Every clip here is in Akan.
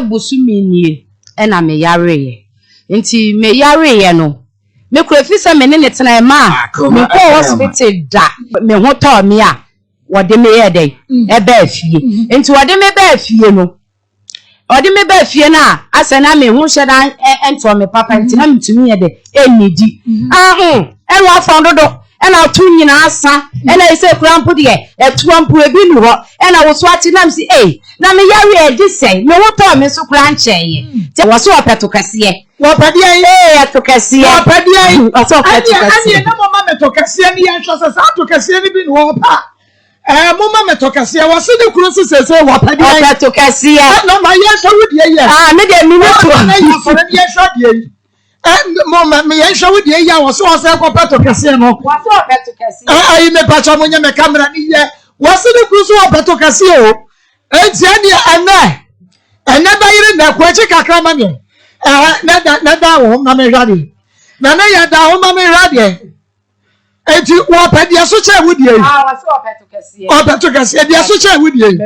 Bɛyɛ bosome nie na me yareeɛ. Nti me yareeɛ no, me kura fi sɛ me ne ne tenaeɛ maa me nkɔɔ hospital da. Me ho tɔɔ me a, wɔde me yɛɛ dɛn? Ɛbaa fie. Nti wɔde me baa fie no, Ɔde me baa fie no a, asɛ na me ho nhyɛ da ntɔɔ me papa nti na mentumi nyɛ dɛ nnidi. Aho, ɛna wafɔn dodo, ɛna ato nyinaa asa, ɛna ɛsɛ kura mpo deɛ, ɛtoɔ mpo ebi nni hɔ, ɛna wo so ate na mese ei, na me yareɛ ɛde sɛn, me ho tɔɔ me nso koraa nkyɛeɛ. Nti wɔse wɔpɛ to kɛseɛ. Wɔpɛ deɛn? Ee, ɛto kɛseɛ. Wɔpɛ deɛn? Ɔse ɔpɛ to Ɛneɛ, kɛseɛ. ɛneɛ na moma me to kɛseɛ ne yɛnhwɛ sɛ saa to kɛseɛ no bi na wɔpɛ a. Ɛɛ mo ma me to kɛseɛ. Wɔse ne kunu se seesei wɔpɛ deɛn? Ɔpɛ to kɛseɛ. Ɛ na ma yɛnhwɛ wo deɛ yi ɛ. Ah, me deɛ me ni to. Na yɛ asɔre ne yɛnhwɛ deɛ yi. Ɛ mo ma me yɛnhwɛ wo deɛ yi a wɔse wɔsɛ kɔpɛ to kɛseɛ no. Wɔse ɔpɛ to kɛseɛ. Ɛ ayi me pakyɛ mo nyɛ me kamera ne yɛ. Wɔse ne kunu so ɔpɛ to kɛseɛ o. Enti ɛneɛ ɛnɛ ɛnɛ bɛyere nɛ kɔ akyi kakra ma me. Ɛhɛ na da na da wo ho ma me hwɛ adeɛ. Na ne yɛ da ho ma me hwɛ adeɛ. Eti wɔpɛ deɛ so kyɛn wo deɛ yi. Ah, wɔsi ɔpɛ to kɛseɛ. Ɔpɛ to kɛseɛ deɛ so kyɛn wo deɛ yi.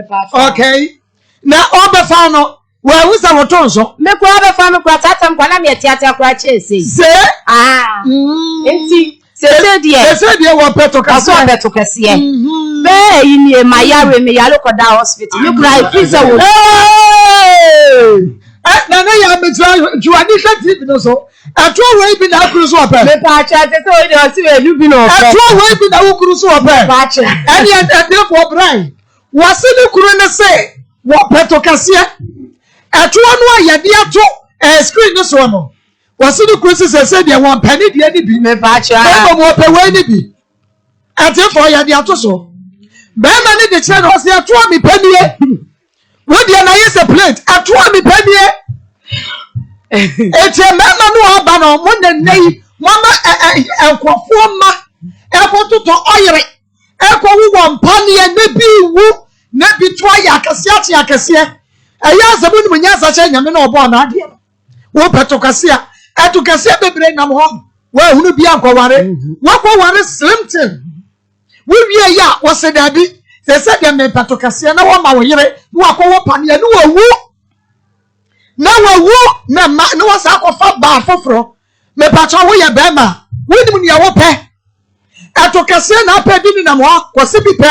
Okay. Na ɔbɛfa no wɔahu sɛ wɔto nso. Me kura ɔbɛfa me kura taatam kura na meɛ teatea kura kyɛn sei. Se. Ah. Mm. Nti sese deɛ. Sese deɛ wɔpɛ to kɛseɛ. Wɔsi ɔpɛ to kɛseɛ. Mm-hmm. Bɛɛ yi nie ma yare me yare kɔ da hospital me kura efi sɛ wɔ. Na ne yɛ amekyerɛ juwani hwɛ TV no so. Ɛtoɔ wei bi na akuru so ɔpɛ. Mepaakyɛ ɛte sɛ wei deɛ ɔsi wei bi bi na ɔpɛ. Ɛtoɔ wei bi na wokuru so ɔpɛ. Mepaakyɛ. Ɛne ɛdefoɔ brɛ. Wɔsi ne kuru ne se wɔpɛ to kɛseɛ. Ɛtoɔ no a yɛde ato ɛɛ screen ne soɔ no. Wɔsi ne kuru se sɛsɛ deɛ wɔmpɛ ne deɛ ne bi. Mepaakyɛ. Ɛmom wɔpɛ wei ne bi. Ɛtefoɔ yɛde ato so. Bɛrima ne de kyerɛ no ɔsi ɛtoɔ mepɛ nie. Wo deɛ na yɛ sɛ plate ɛto a mepɛ nie. Eti mmarima no aba no mo na nnɛ yi mo ama ɛ ɛ nkurɔfoɔ mma ɛkɔtotɔ ɔyere ɛkɔ wo wɔ mpaneɛ na bi wu na bi to ayɛ akɛseɛ akye akɛseɛ ɛyɛ asɛ mo nim nyansa kyɛ nyame na ɔbɔɔ n'adeɛ no wopɛ to kɛseɛ ɛto kɛseɛ bebree nam hɔ wɔahunu bi ankɔware wakɔware slim thing. Wowie yɛ a, wɔse daabi, sɛ sɛ deɛ mepɛ to kɛseɛ na wɔma wo yere na wakɔwɔ paneɛ ne wawu na wawu na ma na wɔsa akɔfa baa foforɔ. Mepakyɛ woyɛ bɛrima a, wonim nea wopɛ. Ɛto kɛseɛ na apɛ bi nenam hɔ, kɔse bi pɛ.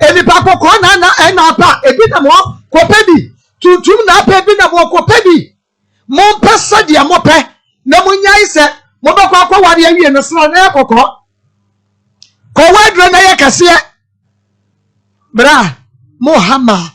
Nnipa kɔkɔɔ na na ɛna apɛ a, ebi nam hɔ, kɔpɛ bi. Tuntum na apɛ bi nam hɔ, kɔpɛ bi. Mompɛ sɛdeɛ mopɛ na monyae sɛ mobɛkɔ akɔware awie no sra na yɛ kɔkɔɔ. Kɔwɔ aduro na yɛ kɛseɛ. Bra, mo ha maa.